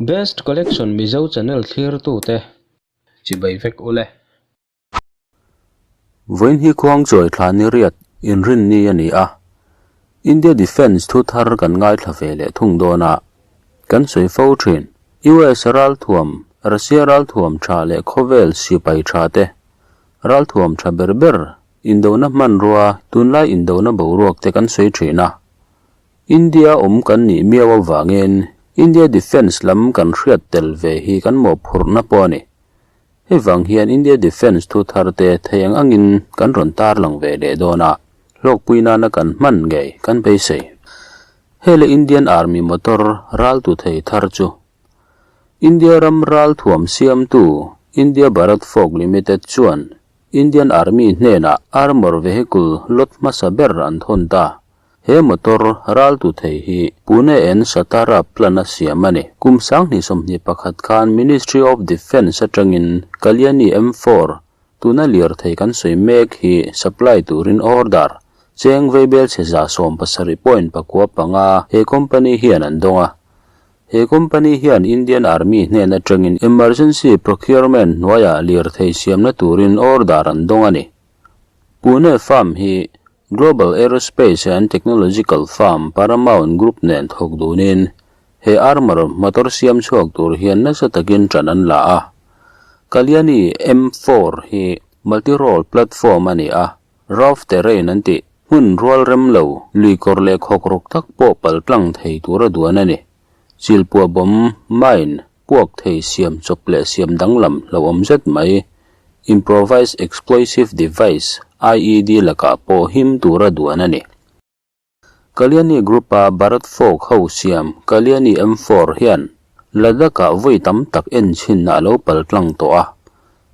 Best Collection Mizo channel thlirtute chibai vek ule. Vawiin hi Khuangchawi thla ni riat inrinni a ni a, India Defence thu thar kan ngaithla ve leh thung dawn a, kan sawi fo thin. US ralthuam, Russia ralthuam tha leh khawvel sipai tha te ralthuam tha ber ber indona hmanrua tunlai indona boruak te kan sawi thin a, India awm kan nih miau avangin India Defence lam kan hriat tel ve hi kan mawhphurhna pawh a ni. Hei vang hian India Defence thu thar te thei ang angin kan rawn tarlang ve leh dawn a, hlawkpui nana kan hman ngei kan beisei. Hei le Indian Army motor ral tu thei thar chu India ram ral thuam siamtu India Bharat Forge Limited chuan Indian Army hnenah armour vehicle lot hmasa ber an thawn ta. He motor ral tu thei hi Pune and Satara plan a siam a ni. Kum 2021 khan Ministry of Defence atangin Kalyani M4 tuna lirthei kan sawi mek hi supply turin order cheng veibel chhe 70 point 9 5 he company hian an dawng a. He company hian Indian Army hnen atangin emergency procurement hnuaiah lirthei siamna turin order an dawng a ni. Pune farm hi Global Aerospace and Technological firm Paramount Group nen thawk dunin he armour motor siam chhuak tur hian nasa takin ṭan an la a. Kalyani M4 hi multi-role platform a ni a, rough terrain an tih, hmun rual rem lo, lui kawr leh khawk rawk tak pawh pal tlang thei tura duan a ni. Chilpuah bomb, mine, puak thei siam chawp leh siam danglam hlauhawm zet mai, Improvised Explosive Device, IED, lakah pawh him tura duan a ni. Kalyani Group-a Bharat Forge ho siam Kalyani M4 hian Ladakh-ah vawi tam tak enchhinna a lo pal tlang tawh a.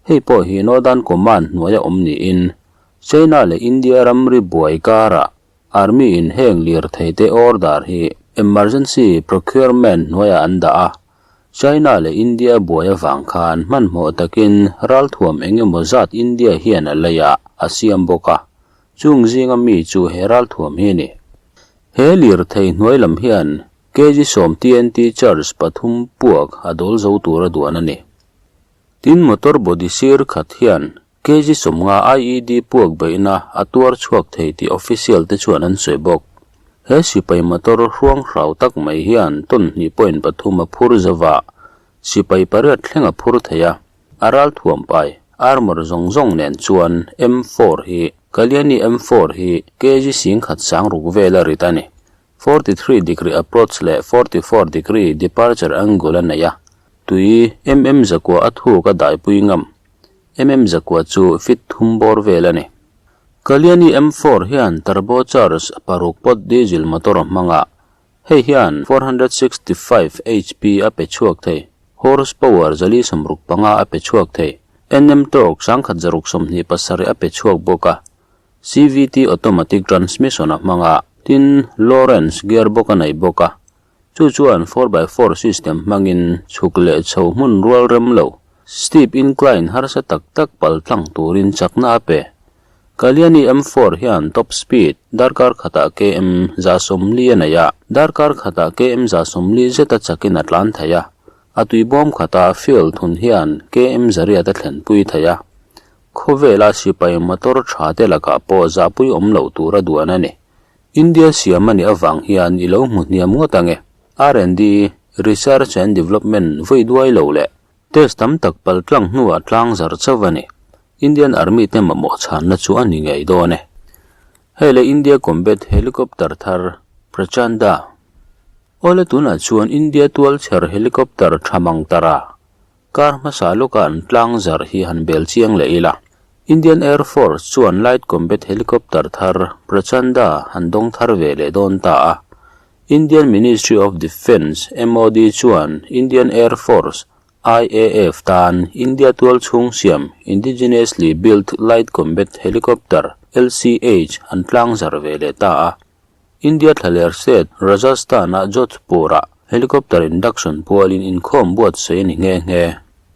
Hei pawh hi Northern Command hnuaia awm niin China leh India ramri buai karah Army-in heng lirtheite order hi emergency procurement hnuaiah an dah a. China leh India buai avang khan hmanhmawh takin ralthuam eng emaw zat India hian a lei a, a siam bawk a. Chung zinga mi chu he ralthuam hi a ni. He lirthei hnuai lam hian kg sawm TNT charge pathum puak a dawl zo tura duan a ni. Tin motor body sir khat hian kg 50 IED puak beihna a tuar chhuak thei tih official te chuan an sawi bawk. He sipai motor hruang hrau tak mai hian ton hnih point pathum a phur zova, sipai pariat thleng a phur thei a, a ral thuam pai, armour zawng zawng nen chuan M4 hi Kalyani M4 hi kg 10,000 sang ruk vel a rit a ni. 43 degree approach leh 44 degree departure angle a nei a, tui mm zakua a thuk a daipui ngam. Mm zakua chu feet thum bawr vel a ni. Kalyani M4 hian turbocharged paruk pawt diesel motor a hmang a, hei hian 465 HP a pe chhuak thei, horsepower 465 a pe chhuak thei, Nm torque 1127 a pe chhuak bawk a, CVT automatic transmission a hmang a, tin Lawrence gearbox a nei bawk a. Chu chuan four by four system hmangin chhuk leh chho hmun rual rem lo, steep incline harsa tak tak pal tlang turin chakna a pe. Kalyani M4 hian top speed darkar khatah km 140 a nei a, darkar khatah km 140 zeta chakin a tlan thei a, a tuibawm khata fuel thun hian km 800 a thlenpui thei a. Khawvela sipai motor tha te lakah pawh zahpui awm loh tura duan a ni. India siam a nih avang hian i lo hmu hniam ngawt ang e. R&D, Research and Development, vawi duai lo leh test tam tak pal tlang hnuah tlang zar chauh a ni. Indian Army te mamawh chhanna chu a ni ngei dawn e. Hei le India Combat Helicopter thar Prachanda. Awle tunah chuan India tualchher helicopter tha mang tara Kar hmasa lawka an tlang zar hi han bel chiang leh ila. Indian Air Force chuan Light Combat Helicopter thar Prachanda an dawng thar ve leh dawn ta a. Indian Ministry of Defence, MOD, chuan Indian Air Force, IAF, tan India tualchhung siam Indigenously Built Light Combat Helicopter, LCH, an tlang zar ve leh ta a. India thlaler state Rajasthan-a Jodhpur-ah helicopter induction pualin inkhawm buatsaih a ni nghe nghe.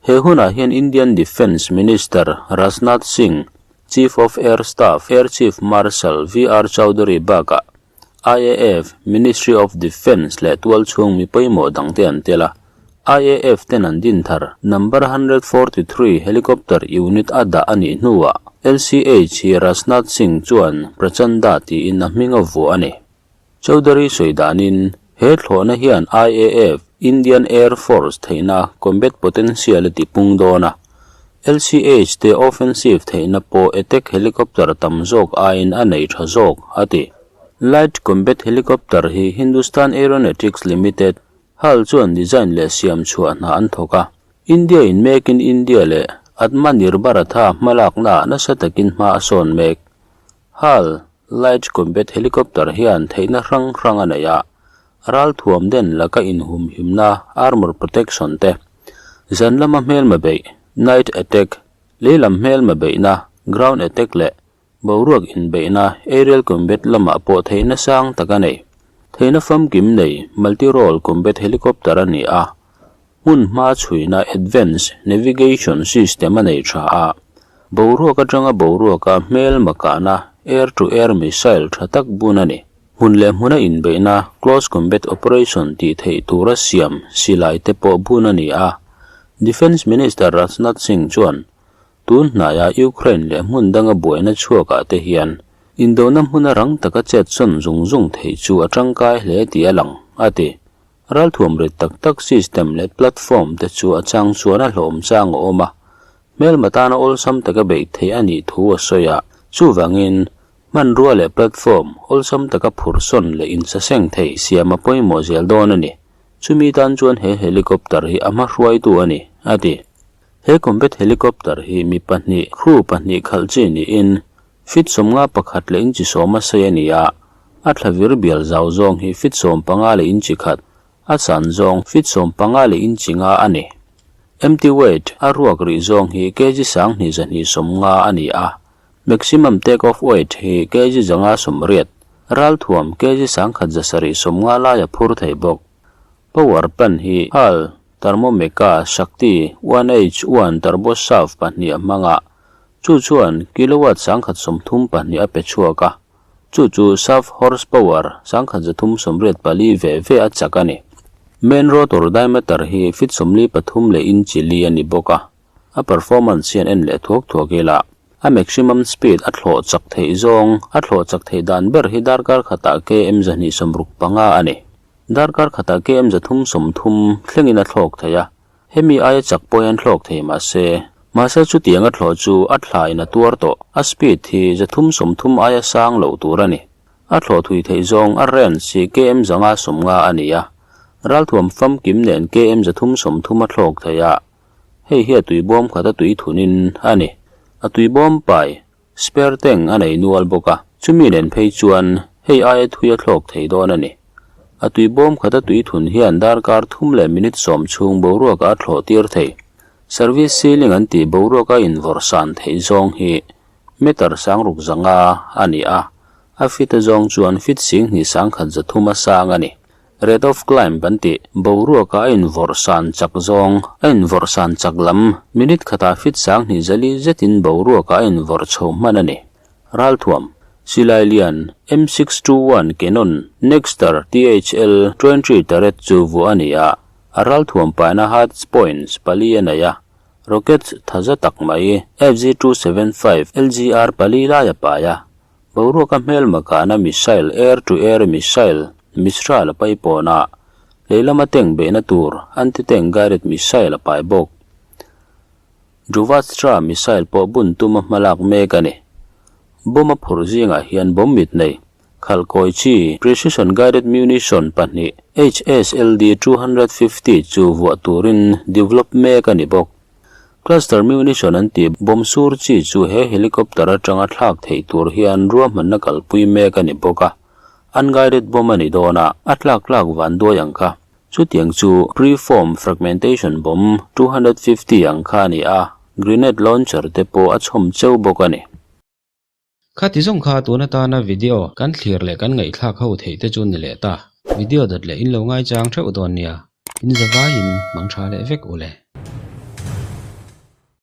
He hunah hian Indian Defence Minister Rajnath Singh, Chief of Air Staff Air Chief Marshal VR Chaudhary bakah IAF, Ministry of Defence leh tualchhung mi pawimawh dangte an tel a. IAF ten an din thar number 143 Helicopter Unit a dah a nih hnuah LCH hi Rajnath Singh chuan Prachanda tiin a hming a vuah a ni. Chaudhary sawi danin he thlawhna hian IAF, Indian Air Force, theihna combat potential a tipung dawn a, LCH te offensive theihna pawh attack helicopter tam zawk aiin a nei tha zawk, a ti. Light Combat Helicopter hi Hindustan Aeronautics Limited, HAL, chuan design leh siam chhuah hna an thawk a. India in Make in India leh Atmanirbharatha hmalaknaah nasa takin hma a sawn mek. HAL Light Combat Helicopter hian theihna hrang hrang a nei a, ralthuam den laka inhumhimna, armour protection, te, zan lama hmelma beih, night attack, lei lam hmelma beihna, ground attack, leh Boruak inbeihna, aerial combat, lamah pawh theihna sang tak a nei. Theihna famkim nei, multi-role combat helicopter a ni a. Hmun hma chhuina, advance navigation system, a nei tha a. Boruak atanga boruaka hmel makahna, air-to-air missile, tha tak bun a ni. Hmun leh hmuna inbeihna, close combat operation, tih theih tura siam silai te pawh bun a ni a. Defence Minister Rajnath Singh chuan Tun hnaia Ukraine leh hmun danga buaina chhuakah te hian indona hmuna rang taka chet sawn zung zung theih chu a tangkai hle tih a lang, a ti. Ralthuam rit tak tak system leh platform te chu a chang chuan a hlawm chang a awm a, hmelma tana awlsam taka beih theih a nih thu a sawi a. Chuvangin, hmanrua leh platform awlsam taka phurh sawn leh insaseng thei siam a pawimawh zel dawn a ni. Chumi tan chuan he helicopter hi a hmahruaitu a ni, a ti. He combat helicopter hi mi pahnih, crew pahnih khalh chi niin feet 51 leh inchi sawma sei a ni a, a thla vir bial zau zawng hi feet 15 leh inchi khat, a san zawng feet 15 leh inchi nga a ni. Empty weight, a ruak rih zawng hi kg 2250 a ni a, maximum take off weight hi kg 580, ralthuam kg 1750 laia phur thei bawk. Power plant hi HAL Thermomeca Shakti 1H1 Turboshaft pahnih a hmang a, chu chuan kilowatt 1034 a pe chhuak a, chu chu shaft horsepower 1384 ve ve a chak a ni. Main rotor diameter hi feet 43 leh inch li a ni bawk a, a performance hian en leh thuak thuak ila a maximum speed a thlawh chak theih zawng a thlawh chak theih dan ber hi darkar khatah km 265 a ni. Darkar khatah km 330 thlengin a thlawk thei a, hemi aia chak pawhin an thlawk thei mahse, mahse chutiang a thlawh chu a thlain a tuar tawh, a speed hi 330 aia sang loh tur a ni. A thlawh thui theih zawng a range hi km 550 a ni a, ralthuam famkim nen km 330 a thlawk thei a, hei hi a tuibawm khat a tui thunin a ni. A tuibawm pai Spare tank a nei nual bawk a, chumi nen phei chuan hei aia thui a thlawk thei dawn a ni. A tui bawm khat a tui thun hian darkar thum leh minute sawm chhung boruakah a thlawh tir thei. Service ceiling an tih boruaka invawrh san theih zawng hi meter sangruk zanga a ni a, a fit a zawng chuan fit 10,000 sangkhat zathum a sang a ni. Rate of climb an tih boruaka a invawrh san chak zawng, a invawrh san chak lam, minute khatah feet 20 zali zetin boruaka a invawrh chho hman a ni. Ralthuam, Silai lian, M621 Canon Nexter THL 20 turret chu vuah a ni a, a ralthuam paina hard points pali a nei a, rockets thaza tak mai FZ275 LGR pali lai a pai a, Boruaka hmelma kahna missile, air to air missile, Mistral a pai pawn a, lei lama tank beihna tur anti-tank guided missile a pai bawk. Dhruvastra missile pawh bun tuma hmalak mek a ni. Bomb a phurh zingah hian bomb mit nei, khalhkawi chi, precision guided munition pahnih HSLD 250 chu vuah turin develop mek a ni bawk. Cluster munition an tih bomb sur chi chu he helicopter atanga thlak theih tur hian ruahmanna kalpui mek a ni bawk a, unguided bomb a ni dawn a, a tlak tlak van duai ang kha. Chutiang chu preform fragmentation bomb 250 ang kha a ni a, grenade launcher te pawh a chhawm cheu bawk a ni. Khati zawng kha tun atana video kan thlir leh kan ngaihthlak ho theih te chu ni leh ta. Video dawt leh in lo ngaichang theuh dawn nia. In zavaiin mang tha leh vek u le.